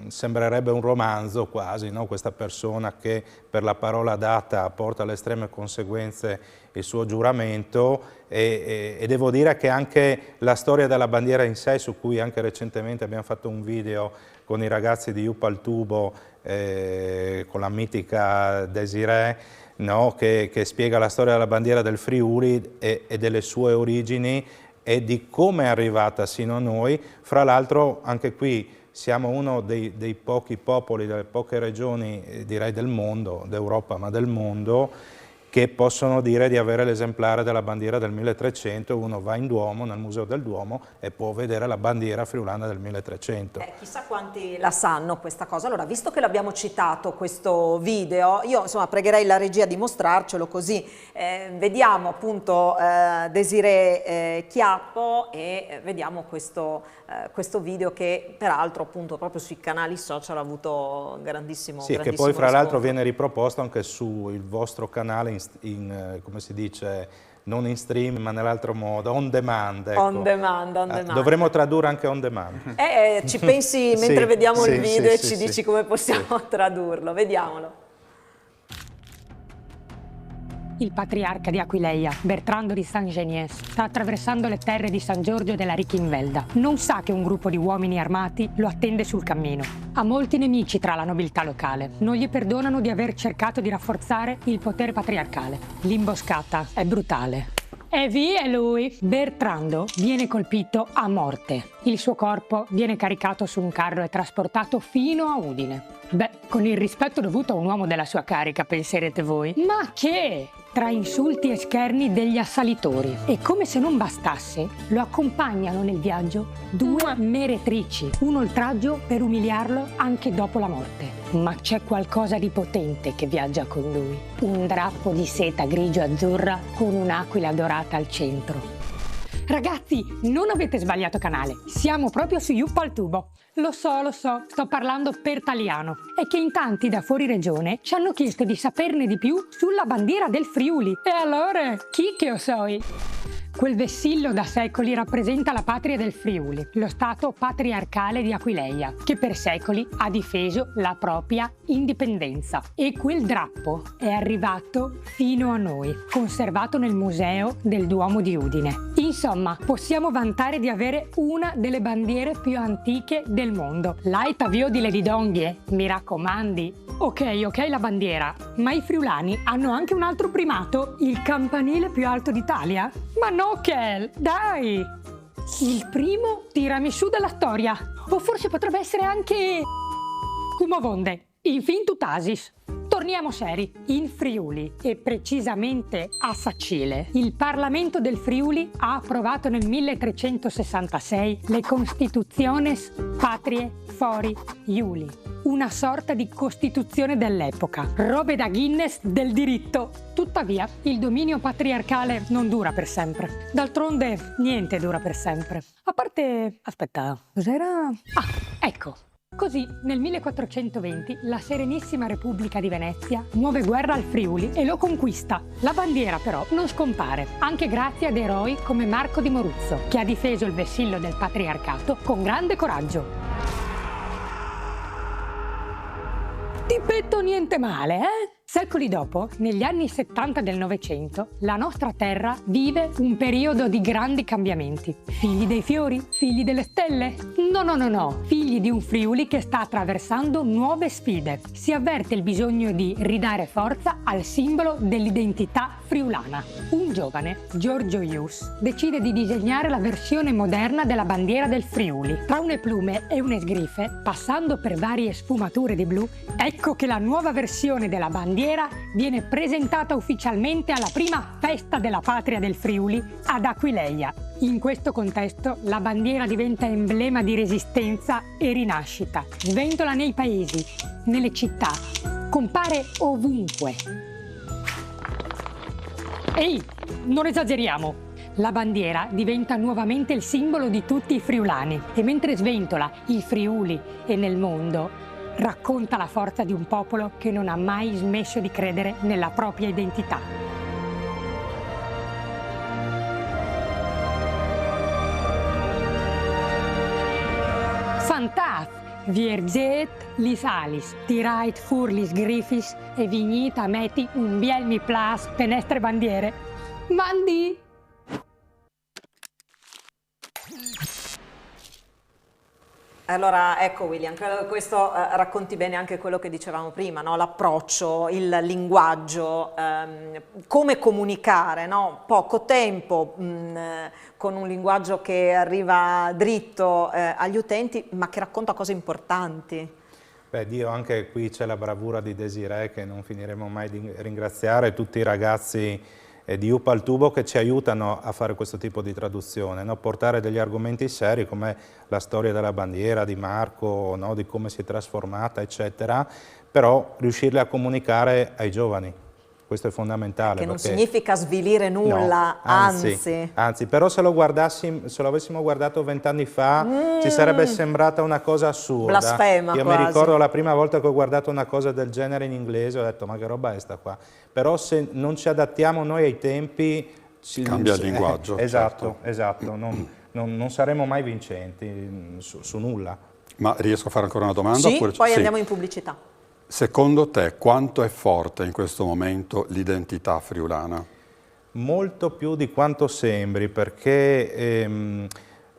Sembrerebbe un romanzo quasi, no? Questa persona che per la parola data porta alle estreme conseguenze il suo giuramento e, e, e devo dire che anche la storia della bandiera in sé, su cui anche recentemente abbiamo fatto un video con i ragazzi di Upaltubo, eh, con la mitica Desiree, no? Che, che spiega la storia della bandiera del Friuli e, e delle sue origini e di come è arrivata sino a noi. Fra l'altro anche qui siamo uno dei, dei pochi popoli, delle poche regioni, eh, direi del mondo, d'Europa, ma del mondo, che possono dire di avere l'esemplare della bandiera del milletrecento. Uno va in Duomo, nel Museo del Duomo, e può vedere la bandiera friulana del milletrecento. Eh, chissà quanti la sanno questa cosa. Allora, visto che l'abbiamo citato questo video, io insomma pregherei la regia di mostrarcelo, così eh, vediamo appunto eh, Desiree eh, Chiappo e eh, vediamo questo, eh, questo video che peraltro appunto proprio sui canali social ha avuto grandissimo Sì, che grandissimo poi fra l'altro riscontro. Viene riproposto anche sul vostro canale in, in, eh, come si dice, non in stream ma nell'altro modo, on demand. Ecco. On demand, on Eh, demand. Dovremmo tradurre anche on demand. Eh, eh, ci pensi mentre Sì, vediamo sì, il video sì, e ci sì, dici sì. Come possiamo tradurlo. Vediamolo. Il patriarca di Aquileia, Bertrando di Saint-Geniès, sta attraversando le terre di San Giorgio della Richinvelda. Non sa che un gruppo di uomini armati lo attende sul cammino. Ha molti nemici tra la nobiltà locale. Non gli perdonano di aver cercato di rafforzare il potere patriarcale. L'imboscata è brutale. E via lui! Bertrando viene colpito a morte. Il suo corpo viene caricato su un carro e trasportato fino a Udine. Beh, con il rispetto dovuto a un uomo della sua carica, penserete voi. Ma che! Tra insulti e scherni degli assalitori. E come se non bastasse, lo accompagnano nel viaggio due meretrici, un oltraggio per umiliarlo anche dopo la morte. Ma c'è qualcosa di potente che viaggia con lui. Un drappo di seta grigio-azzurra con un'aquila dorata al centro. Ragazzi, non avete sbagliato canale, siamo proprio su Yuppaltubo. Lo so, lo so, sto parlando per italiano. È che in tanti da fuori regione ci hanno chiesto di saperne di più sulla bandiera del Friuli. E allora, chi che lo soi? Quel vessillo da secoli rappresenta la patria del Friuli, lo stato patriarcale di Aquileia, che per secoli ha difeso la propria indipendenza. E quel drappo è arrivato fino a noi, conservato nel museo del Duomo di Udine. Insomma, possiamo vantare di avere una delle bandiere più antiche del mondo. L'Aita Viodile di Donghie, mi raccomandi. Ok, ok la bandiera, ma i friulani hanno anche un altro primato, il campanile più alto d'Italia? Ma no, Kel, dai! Il primo tiramisù della storia, o forse potrebbe essere anche Cumovonde. Infin tu tasis. Torniamo seri. In Friuli, e precisamente a Sacile, il Parlamento del Friuli ha approvato nel milletrecentosessantasei le Constituziones Patrie Fori Iuli, una sorta di costituzione dell'epoca, robe da Guinness del diritto. Tuttavia, il dominio patriarcale non dura per sempre. D'altronde, niente dura per sempre. A parte, aspetta, cos'era? Ah, ecco. Così, nel millequattrocentoventi, la Serenissima Repubblica di Venezia muove guerra al Friuli e lo conquista. La bandiera, però, non scompare, anche grazie ad eroi come Marco di Moruzzo, che ha difeso il vessillo del patriarcato con grande coraggio. Di petto niente male, eh? Secoli dopo, negli anni settanta del Novecento, la nostra terra vive un periodo di grandi cambiamenti. Figli dei fiori? Figli delle stelle? No, no, no, no. Figli di un Friuli che sta attraversando nuove sfide. Si avverte il bisogno di ridare forza al simbolo dell'identità friulana. Un giovane, Giorgio Ius, decide di disegnare la versione moderna della bandiera del Friuli. Tra une plume e une sgrife, passando per varie sfumature di blu, ecco che la nuova versione della bandiera viene presentata ufficialmente alla prima festa della patria del Friuli ad Aquileia. In questo contesto la bandiera diventa emblema di resistenza e rinascita. Sventola nei paesi, nelle città, compare ovunque. Ehi, non esageriamo! La bandiera diventa nuovamente il simbolo di tutti i friulani e mentre sventola in Friuli e nel mondo, racconta la forza di un popolo che non ha mai smesso di credere nella propria identità. Fantaz, Vierzêt lis alis, tirait fûr lis grifis e vignît a meti un biel mi plâs pe nestre bandiere. Mandi! Allora, ecco William, credo che questo eh, racconti bene anche quello che dicevamo prima, no? L'approccio, il linguaggio, ehm, come comunicare, no? Poco tempo, mh, con un linguaggio che arriva dritto eh, agli utenti, ma che racconta cose importanti. Beh, Dio, anche qui c'è la bravura di Desirée, che non finiremo mai di ringraziare, tutti i ragazzi eh, di Upaltubo che ci aiutano a fare questo tipo di traduzione, no? Portare degli argomenti seri come la storia della bandiera di Marco, no? Di come si è trasformata, eccetera, però riuscirli a comunicare ai giovani. Questo è fondamentale. Che non significa svilire nulla, no, anzi, anzi, anzi. Però se lo, guardassi, se lo avessimo guardato vent'anni fa mm. ci sarebbe sembrata una cosa assurda. Blasfema. Io quasi. Mi ricordo la prima volta che ho guardato una cosa del genere in inglese, ho detto: "Ma che roba è sta qua?" Però se non ci adattiamo noi ai tempi... Ci, cambia il linguaggio. Eh, esatto, certo. Esatto. Non, non, non, saremo mai vincenti su, su nulla. Ma riesco a fare ancora una domanda? Sì, oppure... poi sì. Andiamo in pubblicità. Secondo te quanto è forte in questo momento l'identità friulana? Molto più di quanto sembri, perché ehm,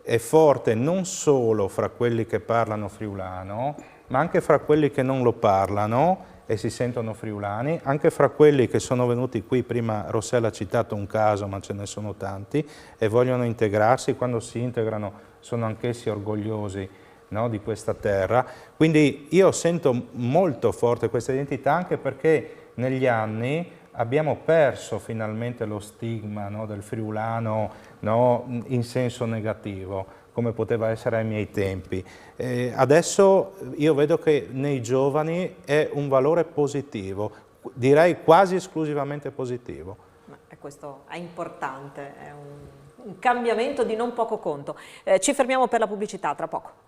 è forte non solo fra quelli che parlano friulano, ma anche fra quelli che non lo parlano e si sentono friulani, anche fra quelli che sono venuti qui, prima Rossella ha citato un caso, ma ce ne sono tanti, e vogliono integrarsi, quando si integrano sono anch'essi orgogliosi, no, di questa terra. Quindi io sento molto forte questa identità anche perché negli anni abbiamo perso finalmente lo stigma, no, del friulano, no, in senso negativo, come poteva essere ai miei tempi. E adesso io vedo che nei giovani è un valore positivo, direi quasi esclusivamente positivo. Ma questo è importante, è un, un cambiamento di non poco conto. Eh, ci fermiamo per la pubblicità, tra poco.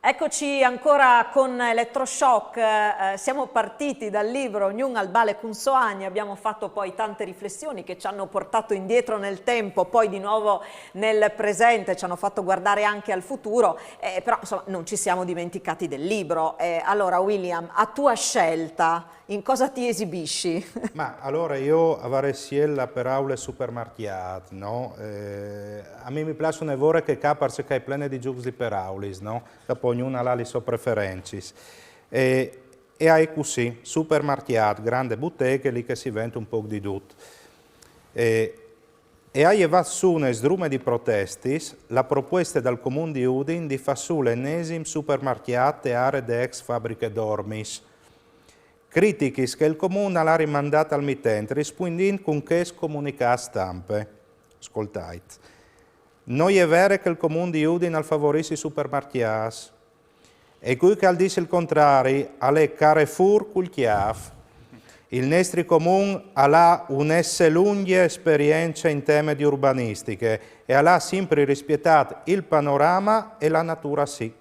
Eccoci ancora con Elettroshock, eh, siamo partiti dal libro Ognun al bale cun so agn, abbiamo fatto poi tante riflessioni che ci hanno portato indietro nel tempo, poi di nuovo nel presente, ci hanno fatto guardare anche al futuro, eh, però insomma non ci siamo dimenticati del libro. Eh, allora William, a tua scelta, in cosa ti esibisci? Ma allora io avrei scelto la paraula supermarchiat, no? Eh, a mi mi piace una vore che capar se che è plena di giucs di peraulis, no? Dopo ognuna ha le sue preferenze. E, e è così, supermarchiat, grande botteghe, lì che si vende un po' di tutto. E, e ha levat su une sdrume di protestis la proposta dal Comune di Udin di far su l'ennesim supermarchiat te aree de ex fabriche d'ormis. Critichis che il Comune al ha rimandât al mitent, rispuindint cun chest comunicât stampe. Scoltait. No je vere che il Comune di Udin al favoris i supermarchiâts. E cui che al dîs il contrari al è Carrefour cul cjâf. Il nestri Comun al à une lungje esperience in teme di urbanistiche e al à simpri rispietât il panorama e la natura sì.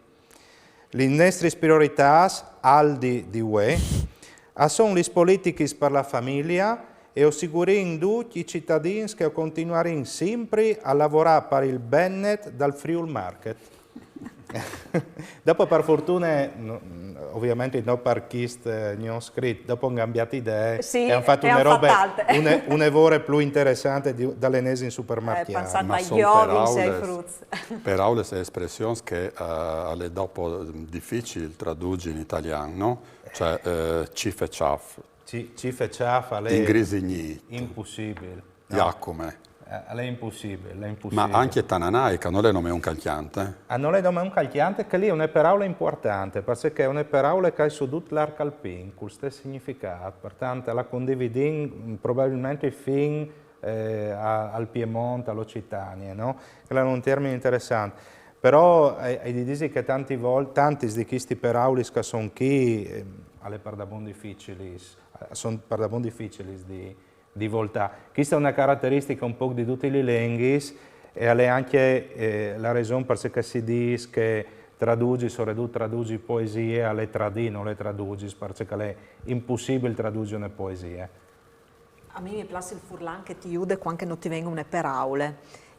Lis nestris prioritâts, al di di vuê, a son lis politichis par la familje e o sigurìn ducj i citadins che o continuarìn simpri a lavorâ par il bennet dal Friul Market. Dopo par fortune, ovviamente no par chist eh, gno scrit, dopo àn cambiât idee e àn fat une robe une, une vore plui interessante da l'ennesim supermarchiât. Ma son peraulis, peraulis e espressions che eh, al è dopo dificil tradusi in italian, no? Cioè, eh, cif e cjâf. Cif e cjâf al è impussibil. Jacome. Eh, al è impussibil, al è impussibil. Ma ancje tananai, che nol è nome un calcjant. Ah, nol è nome un calcjant, che lì e je une peraule impuartante, parcè che e je une peraule che e je su dut l'arc alpin, cul stes significât, par tant la condividìn probabilmentri fin eh, al Piemont, a l'Occitanie, no? Che al è un tiermin interessant. Però eh, ai di disi che tantis volte, tantis di chestis peraulis che a son chi, eh, al è pardabon dificilis, a son pardabon dificilis di, di voltâ. Chesta e je une carateristica un pôc di dutis lis lenghis e al è ancje eh, la reson parcè che si dîs che Tradugi, soredut tradugi poesie, a le tradì, no le tradugi, parcè che l'è impussibil tradugi une poesie. A mi mi plâs il furlan che ti jude cuant che no ti ven une peraule.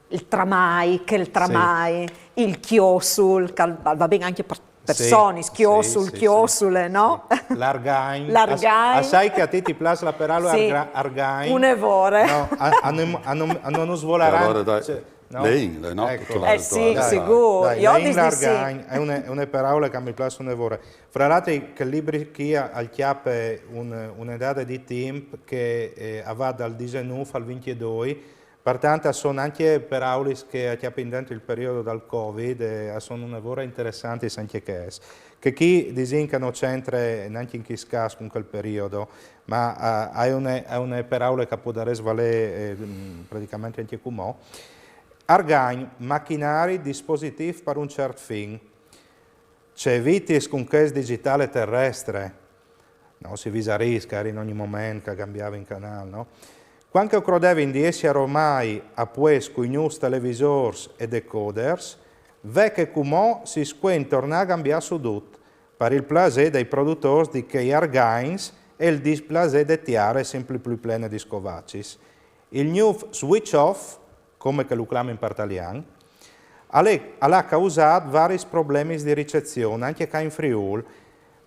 Il tramai, che il tramai, il cjosul, che al va ben ancje par personis, cjosul, cjosule, no? L'argagn. L'argagn. Assai che a ti ti plâs la peraule argagn. Une vore. No, a no nus volarà. Leìn, no? Eh sì, sigûr. Jo o dîs di sì. L'argagn, e je une peraule che mi plâs une vore. Fra l'altri, chel libri chi al cjape une date di timp che e va dal disenûf al vincjedoi, par tant a son ancje peraulis che a cjapin dentri il periodo dal Covid e a son une vore interessantis ancje chês. Che chi disìn che no centre nancje in chest câs cun chel periodo, ma a je une peraule che a podarès valê praticamentri ancje cumò. Argagn, machinari, dispositîf par un ciert fin. Ce vitis cun chest digitâl terestri? No, si visarìs che a eri in ogni moment che a cambiavin canâl, no? Cuant che o crodevin di jessi aromai a puest cui gnûfs televisôrs e decoders, ve che cumò si scuen tornâ a cambiâ sù dut, par il plasê dai produtôrs di chei argagns e il displasê de tiaris simpri plui plenis di scovacis. Il gnûf switch off, come che lu clamin par talian, al à causât varis problemis di ricezion, ancje ca in Friûl.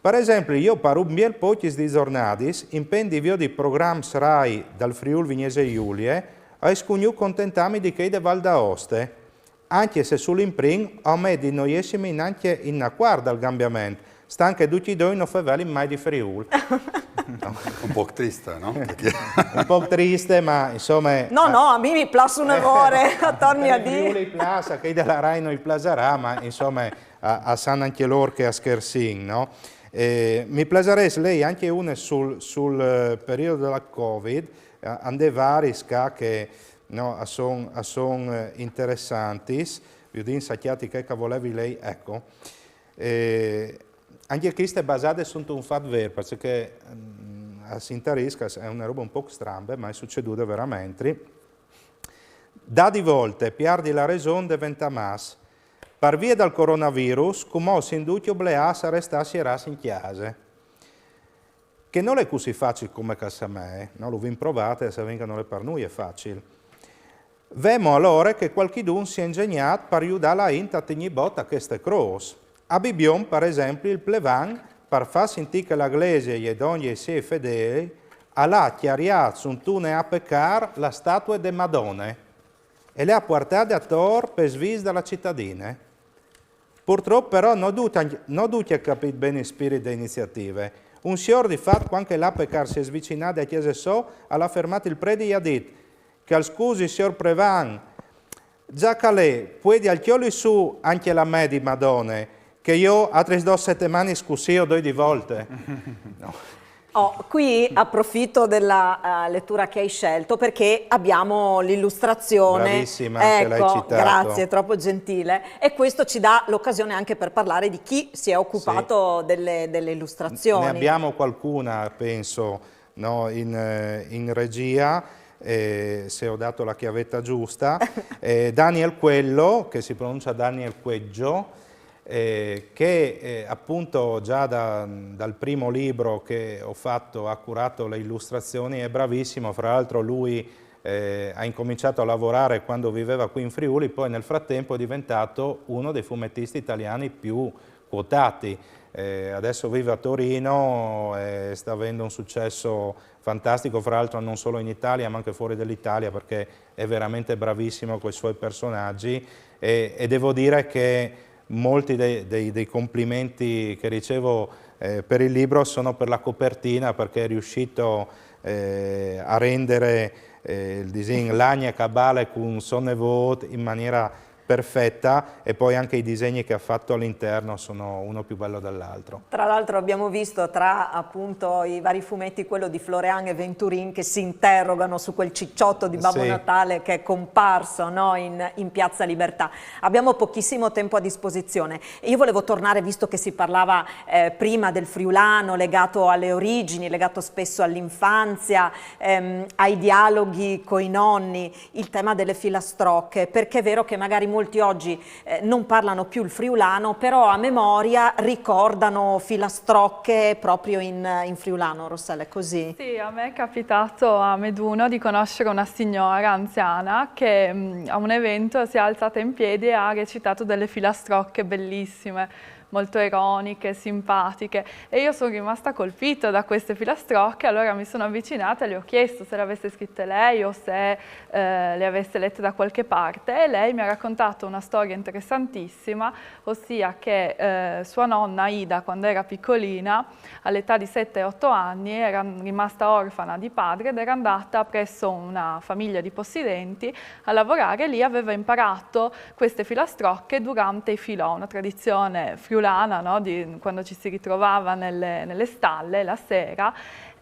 Par esempli, jo par un biel pocjis di zornadis, impen di viodi programs Rai dal Friûl Vignesie Julie, o ai scugnût contentâmi di chei de Val d'Aoste, ancje se sul imprin o medi no jessimi nancje inacuart dal cambiament, stant che ducj i doi no fevelin mai di Friûl. Un pôc triste, no? Un pôc triste, ma insome... No, no, a mi mi plâs une vore, a torni a dî. I plâs, a chei de la Rai no i plasarà, ma insome a san ancje lôr che a schersin, no? Mi plasarès lei ancje une sul periodo dal Covid, a 'nd è varis ca che a son interessantis, viodìn se a cjati chê che a volevi lei, eco. Ancje cheste e je basade suntun fat vêr, parcè che a s'intarìs che e je une robe un pôc strambe, ma e je sucedude veramentri. Dà di volte, piardi la reson deventa mâs. Par vie dal coronavirus, cumò sin ducj obleâts a restâ sierâts in cjase. Che nol è cussì facil come che al semee, no? Lu vin provât e savìn che nol è par nuie facil. Vemo alore che cualchidun si è ingegnât par judâ la int a tignî bot a cheste crôs. A Bibion, par esempli, il plevan, par fâ sintî che la glesie e je dongje ai siei fedêi, al à cjariât suntune ape car la statue de Madone e le à puartade ator pes viis da la citadine. Purtrop però no ducj a àn capît ben il spirit de iniziative. Un siôr di fat, cuant che la ape car si è svicinade a cjase sô, al à fermât il predi e al à dit: «Che al scusi, siôr plevan, za che al è, puedial cjoli sù ancje la mê di Madone, che jo altris dôs setemanis cussì o doi di volte.» Oh, qui approfitto della uh, lettura che hai scelto perché abbiamo l'illustrazione. Bravissima, ecco, che l'hai citato. Grazie, troppo gentile. E questo ci dà l'occasione anche per parlare di chi si è occupato sì. delle, delle illustrazioni. Ne abbiamo qualcuna, penso, no, in, in regia, eh, se ho dato la chiavetta giusta. Eh, Daniel Quello, che si pronuncia Daniel Queggio, eh, che eh, appunto già da, dal primo libro che ho fatto ha curato le illustrazioni, è bravissimo, fra l'altro lui eh, ha incominciato a lavorare quando viveva qui in Friuli, poi nel frattempo è diventato uno dei fumettisti italiani più quotati. Eh, adesso vive a Torino e sta avendo un successo fantastico, fra l'altro non solo in Italia ma anche fuori dall'Italia, perché è veramente bravissimo con i suoi personaggi e, e devo dire che molti dei, dei, dei complimenti che ricevo eh, per il libro sono per la copertina, perché è riuscito eh, a rendere eh, il disegno Lagne Cabale con Sonne Vote in maniera perfetta, e poi anche i disegni che ha fatto all'interno sono uno più bello dell'altro. Tra l'altro abbiamo visto tra appunto i vari fumetti quello di Florian e Venturin che si interrogano su quel cicciotto di Babbo sì. Natale che è comparso, no, in, in Piazza Libertà. Abbiamo pochissimo tempo a disposizione e io volevo tornare, visto che si parlava eh, prima del friulano legato alle origini, legato spesso all'infanzia, ehm, ai dialoghi coi nonni, il tema delle filastrocche, perché è vero che magari Molti oggi eh, non parlano più il friulano, però a memoria ricordano filastrocche proprio in, in friulano, Rossella, è così? Sì, a me è capitato a Meduno di conoscere una signora anziana che mh, a un evento si è alzata in piedi e ha recitato delle filastrocche bellissime, molto ironiche, simpatiche, e io sono rimasta colpita da queste filastrocche, allora mi sono avvicinata e le ho chiesto se le avesse scritte lei o se eh, le avesse lette da qualche parte, e lei mi ha raccontato una storia interessantissima, ossia che eh, sua nonna Ida, quando era piccolina, all'età di sette otto anni, era rimasta orfana di padre ed era andata presso una famiglia di possidenti a lavorare. Lì aveva imparato queste filastrocche durante i filò, una tradizione friulana, no? Di quando ci si ritrovava nelle, nelle stalle la sera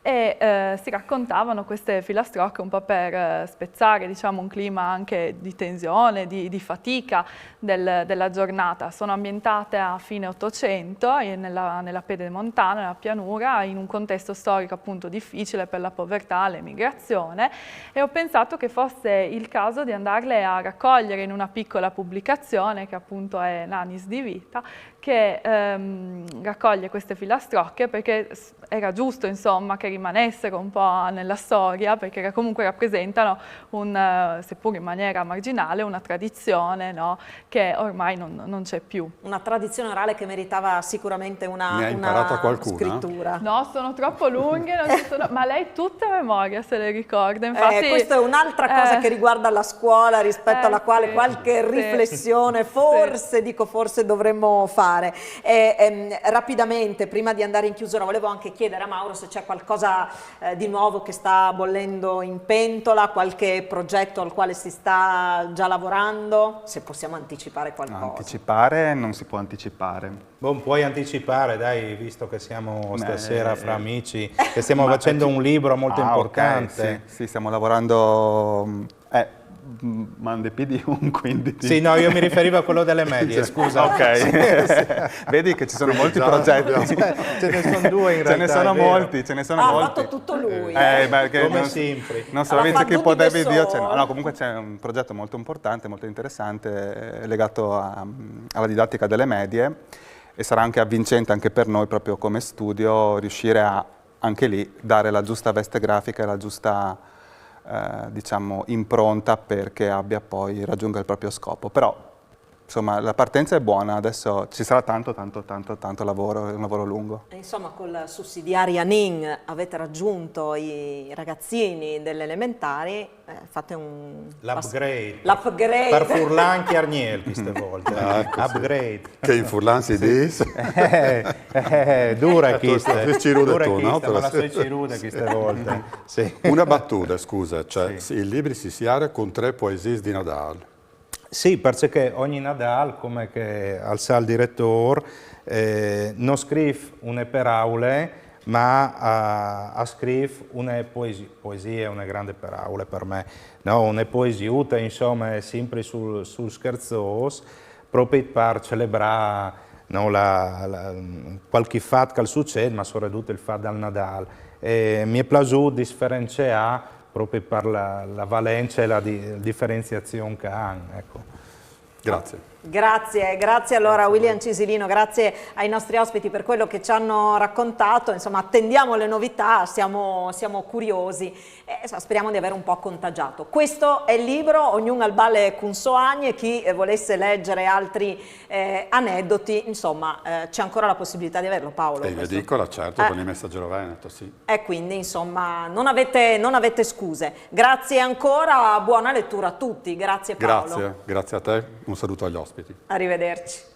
e eh, si raccontavano queste filastrocche un po' per eh, spezzare, diciamo, un clima anche di tensione, di, di fatica del, della giornata. Sono ambientate a fine Ottocento nella, nella pedemontana, nella pianura, in un contesto storico appunto difficile per la povertà, l'emigrazione, e ho pensato che fosse il caso di andarle a raccogliere in una piccola pubblicazione che appunto è Nanis di Vita, che ehm, raccoglie queste filastrocche perché era giusto, insomma, che rimanessero un po' nella storia, perché comunque rappresentano, un, eh, seppur in maniera marginale, una tradizione, no, che ormai non, non, c'è più. Una tradizione orale che meritava sicuramente una, ne ha imparata qualcuna? Scrittura. No, sono troppo lunghe, sono, ma lei tutte a memoria se le ricorda. Infatti, eh, questa è un'altra cosa eh, che riguarda la scuola, rispetto eh, alla quale sì, qualche sì, riflessione, forse, sì, dico forse, dovremmo fare. E, ehm, rapidamente, prima di andare in chiusura, volevo anche chiedere a Mauro se c'è qualcosa eh, di nuovo che sta bollendo in pentola, qualche progetto al quale si sta già lavorando, se possiamo anticipare qualcosa. Anticipare non si può anticipare. Bon, puoi anticipare, dai, visto che siamo stasera eh, fra amici, che stiamo facendo un libro molto ah, importante. Okay, sì, sì, stiamo lavorando... Eh, mande P D un, quindi... Sì, no, io mi riferivo a quello delle medie, scusa. Ok. Vedi che ci sono molti progetti. Ce ne sono due in realtà. Ce ne sono molti, ce ne sono ah, molti. Ha fatto tutto lui. Eh, perché come non, sempre. Non so, visto che potevi dire, cioè, no, no, comunque c'è un progetto molto importante, molto interessante, legato a, alla didattica delle medie, e sarà anche avvincente anche per noi proprio come studio riuscire a, anche lì, dare la giusta veste grafica e la giusta eh, diciamo, impronta perché abbia poi raggiunga il proprio scopo. Però insomma la partenza è buona, adesso ci sarà tanto tanto tanto tanto lavoro, è un lavoro lungo. E insomma col sussidiari Anin avete raggiunto i ragazzini delle elementari, eh, fate un... L'upgrade. L'upgrade. Per furlan chiarniel queste volte. Ah, ecco, upgrade. Che in furlan si dice? Eh, eh, dura questa. Dura questa, ma la soi ciruda queste volte. Sì. Una battuta, scusa, cioè sì. I libri si siara con tre poesie di Nadal. Sì, perché ogni Nadal, come che al sa il direttore, eh, non scrive una parola, ma ha, ha scritto una poesia, poesia è una grande parola per me, no? Una poesiuta, insomma, è sempre sul, sul scherzoso, proprio per celebrare no, la, la, qualche fatto che succede, ma soprattutto il fatto del Nadal. E mi è piaciuto differenziare proprio per la, la valenza e la di, differenziazione che hanno. Ecco. Grazie. Grazie, grazie allora a William Cisilino, grazie ai nostri ospiti per quello che ci hanno raccontato, insomma attendiamo le novità, siamo, siamo curiosi e speriamo di aver un po' contagiato. Questo è il libro Ognuno al bale con Soagne, chi eh, volesse leggere altri eh, aneddoti, insomma eh, c'è ancora la possibilità di averlo Paolo. E in edicola certo, eh. Con il Messaggero Veneto, sì. E quindi insomma non avete, non avete scuse. Grazie ancora, buona lettura a tutti, grazie Paolo. Grazie, grazie a te, un saluto agli ospiti. Arrivederci.